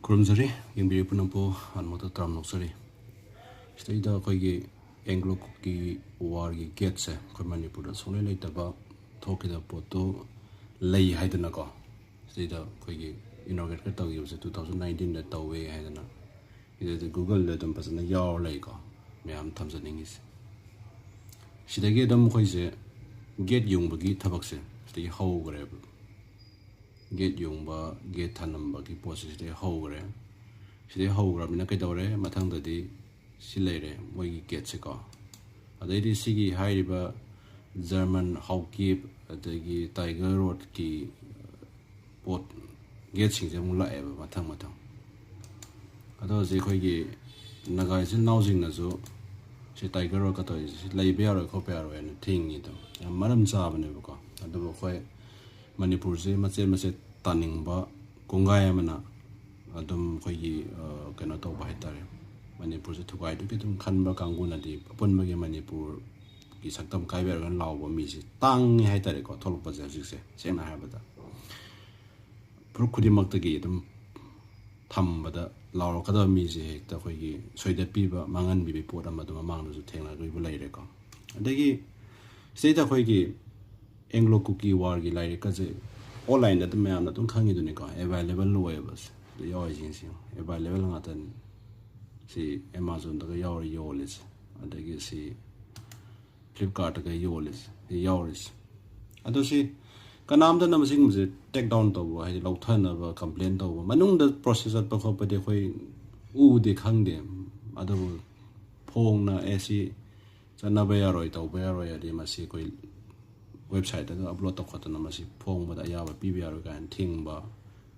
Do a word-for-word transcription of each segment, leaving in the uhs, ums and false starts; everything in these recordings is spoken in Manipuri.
ꯈꯨꯔꯨꯝꯖꯔꯤ꯫ ꯌꯦꯡꯕꯤꯔꯤꯕ ꯄꯨꯝꯅꯃꯛꯄꯨ ꯑꯍꯥꯟꯕꯃꯛꯇ ꯇꯔꯥꯝꯅ ꯑꯣꯛꯆꯔꯤ꯫ ꯁꯤꯗꯩꯗ ꯑꯩꯈꯣꯏꯒꯤ ꯑꯦꯡꯒ꯭ꯂꯣ ꯀꯨꯀꯤ ꯋꯥꯔꯒꯤ ꯒꯦꯠꯁꯦ ꯑꯩꯈꯣꯏ ꯃꯅꯤꯄꯨꯔꯗ ꯁꯨꯡꯂꯩ ꯂꯩꯇꯕ ꯊꯣꯛꯈꯤꯗꯕ ꯄꯣꯠꯇꯨ ꯂꯩ ꯍꯥꯏꯗꯅꯀꯣ, ꯁꯤꯗꯩꯗ ꯑꯩꯈꯣꯏꯒꯤ ꯏꯅꯣꯒ꯭ꯔꯦꯠꯀ ꯇꯧꯈꯤꯕꯁꯦ two thousand nineteenꯗ ꯇꯧꯋꯦ ꯍꯥꯏꯗꯅ, ꯁꯤꯗꯩꯗ Googleꯗ ꯑꯗꯨꯝ ꯐꯖꯅ ꯌꯥꯎꯔ ꯂꯩꯀꯣ꯫ ꯃꯌꯥꯝ ꯊꯝꯖꯅꯤꯡꯉꯤꯁꯦ ꯁꯤꯗꯒꯤ ꯑꯗꯨꯝ ꯑꯩꯈꯣꯏꯁꯦ ꯒꯦꯠ ꯌꯨꯡꯕꯒꯤ ꯊꯕꯛꯁꯦ ꯁꯤꯗꯒꯤ ꯍꯧꯈ꯭ꯔꯦꯕ꯫ ꯒꯦꯠ ꯌꯨꯡꯕ, ꯒꯦꯠ ꯊꯅꯝꯕꯒꯤ ꯄꯣꯠꯁꯦ ꯁꯤꯗꯒꯤ ꯍꯧꯈ꯭ꯔꯦ꯫ ꯁꯤꯗꯒꯤ ꯍꯧꯈ꯭ꯔꯕꯅꯤꯅ ꯀꯩꯗꯧꯔꯦ? ꯃꯊꯪꯗꯗꯤ ꯁꯤ ꯂꯩꯔꯦ, ꯃꯣꯏꯒꯤ ꯒꯦꯠꯁꯦꯀꯣ꯫ ꯑꯗꯩꯗꯤ ꯁꯤꯒꯤ ꯍꯥꯏꯔꯤꯕ ꯖꯔꯃꯟ ꯍꯥꯎꯀꯤꯞ, ꯑꯗꯒꯤ ꯇꯥꯏꯒꯔ ꯔꯣꯠꯀꯤ ꯄꯣꯠ, ꯒꯦꯠꯁꯤꯡꯁꯦ ꯑꯃꯨꯛ ꯂꯥꯛꯑꯦꯕ ꯃꯊꯪ ꯃꯊꯪ꯫ ꯑꯗꯣ ꯍꯧꯖꯤꯛ ꯑꯩꯈꯣꯏꯒꯤ ꯅꯥꯒꯥ ꯏꯆꯤꯜ ꯏꯅꯥꯎꯁꯤꯡꯅꯁꯨ ꯁꯤ ꯇꯥꯏꯒꯔ ꯔꯣꯠꯀ ꯇꯧꯔꯤꯁꯦ ꯁꯤ ꯂꯩꯕ ꯌꯥꯔꯣꯏ, ꯈꯣꯠꯄ ꯌꯥꯔꯣꯏ ꯍꯥꯏꯅ ꯊꯤꯡꯉꯤꯗꯣ ꯌꯥꯝ ꯃꯔꯝ ꯆꯥꯕꯅꯦꯕꯀꯣ꯫ ꯑꯗꯨꯕꯨ ꯑꯩꯈꯣꯏ ꯃꯅꯤꯄꯨꯔꯁꯦ ꯃꯆꯦꯠ ꯃꯆꯦꯠ ꯇꯥꯅꯤꯡꯕ ꯀꯣꯡꯒꯥꯏ ꯑꯃꯅ ꯑꯗꯨꯝ ꯑꯩꯈꯣꯏꯒꯤ, ꯑ, ꯀꯩꯅꯣ ꯇꯧꯕ ꯍꯥꯏꯇꯥꯔꯦ, ꯃꯅꯤꯄꯨꯔꯁꯦ ꯊꯨꯒꯥꯏꯗꯨꯒꯤ ꯑꯗꯨꯝ ꯈꯟꯕ ꯀꯥꯡꯕꯨꯅꯗꯤ ꯑꯄꯨꯟꯕꯒꯤ ꯃꯅꯤꯄꯨꯔꯒꯤ ꯁꯛꯇꯝ ꯀꯥꯏꯕ ꯌꯥꯔꯣꯏꯅ ꯂꯥꯎꯕ ꯃꯤꯁꯦ ꯇꯥꯡꯉꯦ ꯍꯥꯏꯇꯥꯔꯦꯀꯣ, ꯊꯣꯛꯂꯛꯄꯁꯦ ꯍꯧꯖꯤꯛꯁꯦ ꯁꯦꯡꯅ ꯍꯥꯏꯔꯕꯗ꯫ ꯐꯨꯔꯨꯞ ꯈꯨꯗꯤꯡꯃꯛꯇꯒꯤ ꯑꯗꯨꯝ ꯊꯝꯕꯗ ꯂꯥꯎꯔꯛꯀꯗꯕ ꯃꯤꯁꯦ ꯍꯦꯛꯇ ꯑꯩꯈꯣꯏꯒꯤ ꯁꯣꯏꯗꯠꯄꯤꯕ, ꯃꯥꯡꯍꯟꯕꯤꯕꯒꯤ ꯄꯣꯠ ꯑꯃ ꯑꯗꯨꯝ ꯃꯃꯥꯡꯗꯁꯨ ꯊꯦꯡꯅꯈꯤꯕ ꯂꯩꯔꯦꯀꯣ꯫ ꯑꯗꯒꯤ ꯁꯤꯗꯩꯗ ꯑꯩꯈꯣꯏꯒꯤ ꯑꯦꯡꯒ꯭ꯂꯣ ꯀꯨꯀꯤ ꯋꯥꯔꯒꯤ ꯂꯥꯏꯔꯤꯛꯀꯁꯦ ꯑꯣꯟꯂꯥꯏꯟꯗ ꯑꯗꯨꯝ ꯃꯌꯥꯝꯅ ꯑꯗꯨꯝ ꯈꯪꯉꯤꯗꯨꯅꯤꯀꯣ, ꯑꯦꯕꯥꯏꯂꯦꯕꯜ ꯑꯣꯏꯌꯦꯕ ꯁꯦ꯫ ꯑꯗ ꯌꯥꯎꯔꯤꯁꯤꯡꯁꯤ ꯑꯦꯕꯥꯏꯂꯦꯕꯜ ꯉꯥꯛꯇꯅꯤ꯫ ꯁꯤ ꯑꯦꯃꯥꯖꯣꯟꯗꯒ ꯌꯥꯎꯔ ꯌꯣꯜꯂꯤꯁꯦ, ꯑꯗꯒꯤ ꯁꯤ ꯐ꯭ꯂꯤꯞꯀꯥꯔꯠꯇꯒ ꯌꯣꯜꯂꯤꯁꯦ, ꯁꯤ ꯌꯥꯎꯔꯤꯁꯦ꯫ ꯑꯗꯣ ꯁꯤ ꯀꯅꯥꯝꯇꯅ ꯃꯁꯤꯒꯨꯝꯕꯁꯦ ꯇꯦꯛ ꯗꯥꯎꯟ ꯇꯧꯕ, ꯍꯥꯏꯗꯤ ꯂꯧꯊꯅꯕ ꯀꯝꯄ꯭ꯂꯦꯟ ꯇꯧꯕ, ꯃꯅꯨꯡꯗ ꯄ꯭ꯔꯣꯁꯦꯁ ꯆꯠꯄ ꯈꯣꯠꯄꯗꯤ ꯑꯩꯈꯣꯏ ꯎꯗꯦ, ꯈꯪꯗꯦ꯫ ꯑꯗꯨꯕꯨ ꯐꯣꯡꯅ ꯑꯦ ꯁꯤ ꯆꯠꯅꯕ ꯌꯥꯔꯣꯏ, ꯇꯧꯕ ꯌꯥꯔꯣꯏ, ꯑꯗꯩ ꯃꯁꯤ ꯑꯩꯈꯣꯏ ꯋꯦꯕꯁꯥꯏꯠꯇꯒ ꯑꯞꯂꯣꯗ ꯇꯧꯈꯠꯇꯅ ꯃꯁꯤ ꯐꯣꯡꯕꯗ ꯑꯌꯥꯕ ꯄꯤꯕ ꯌꯥꯔꯣꯏ ꯀꯥꯏꯅ ꯊꯤꯡꯕ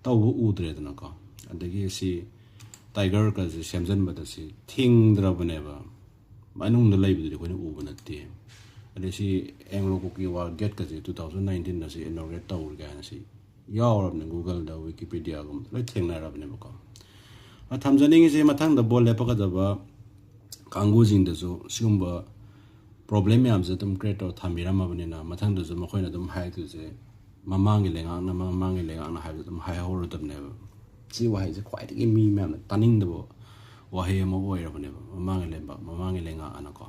ꯇꯧꯕ ꯎꯗ꯭ꯔꯦꯗꯅꯀꯣ꯫ ꯑꯗꯒꯤ ꯁꯤ ꯇꯥꯏꯒꯔꯒꯁꯦ ꯁꯦꯝꯖꯤꯟꯕꯗ ꯁꯤ ꯊꯤꯡꯗ꯭ꯔꯕꯅꯦꯕ, ꯃꯅꯨꯡꯗ ꯂꯩꯕꯗꯨꯗꯤ ꯑꯩꯈꯣꯏꯅ ꯎꯕ ꯅꯠꯇꯦ꯫ ꯑꯗꯩ ꯁꯤ ꯑꯦꯡꯒ꯭ꯂꯣ ꯀꯨꯀꯤ ꯋꯥꯔ ꯒꯦꯠꯀꯁꯦ two thousand nineteenꯗ ꯁꯤ ꯏꯅꯣꯒ꯭ꯔꯦꯠ ꯇꯧꯔꯦ ꯀꯥꯏꯅ ꯁꯤ ꯌꯥꯎꯔꯕꯅꯦ, ꯒꯨꯒꯜꯗ, ꯋꯤꯀꯤꯄꯤꯗꯤꯌꯥꯒꯨꯝꯕꯗ ꯂꯣꯏ ꯊꯦꯡꯅꯔꯕꯅꯦꯕꯀꯣ꯫ ꯑ, ꯊꯝꯖꯅꯤꯡꯉꯤꯁꯦ ꯃꯊꯪꯗ ꯚꯣꯠ ꯂꯦꯞꯄꯛꯀꯗꯕ ꯀꯥꯡꯕꯨꯁꯤꯡꯗꯁꯨ ꯁꯤꯒꯨꯝꯕ ꯄ꯭ꯔꯣꯕ꯭ꯂꯦꯝ ꯃꯌꯥꯝꯁꯦ ꯑꯗꯨꯝ ꯀ꯭ꯔꯤꯌꯦꯠ ꯇꯧꯔ ꯊꯝꯕꯤꯔꯝꯃꯕꯅꯤꯅ ꯃꯊꯪꯗꯁꯨ ꯃꯈꯣꯏꯅ ꯑꯗꯨꯝ ꯍꯥꯏꯗꯣꯏꯁꯦ ꯃꯃꯥꯡꯒꯤ ꯂꯩꯉꯥꯛꯅ, ꯃꯃꯥꯡꯒꯤ ꯂꯩꯉꯥꯛꯅ ꯍꯥꯏꯕꯗꯣ ꯑꯗꯨꯝ ꯍꯥꯏꯍꯧꯔꯗꯕꯅꯦꯕ꯫ ꯁꯤ ꯋꯥꯍꯩꯁꯦ ꯈ꯭ꯋꯥꯏꯗꯒꯤ ꯃꯤ ꯃꯌꯥꯝꯅ ꯇꯥꯅꯤꯡꯗꯕ ꯋꯥꯍꯩ ꯑꯃ ꯑꯣꯏꯔꯕꯅꯦꯕ, ꯃꯃꯥꯡꯒꯤ ꯂꯩꯕꯥꯛ, ꯃꯃꯥꯡꯒꯤ ꯂꯩꯉꯥꯛ ꯑꯅꯀꯣ꯫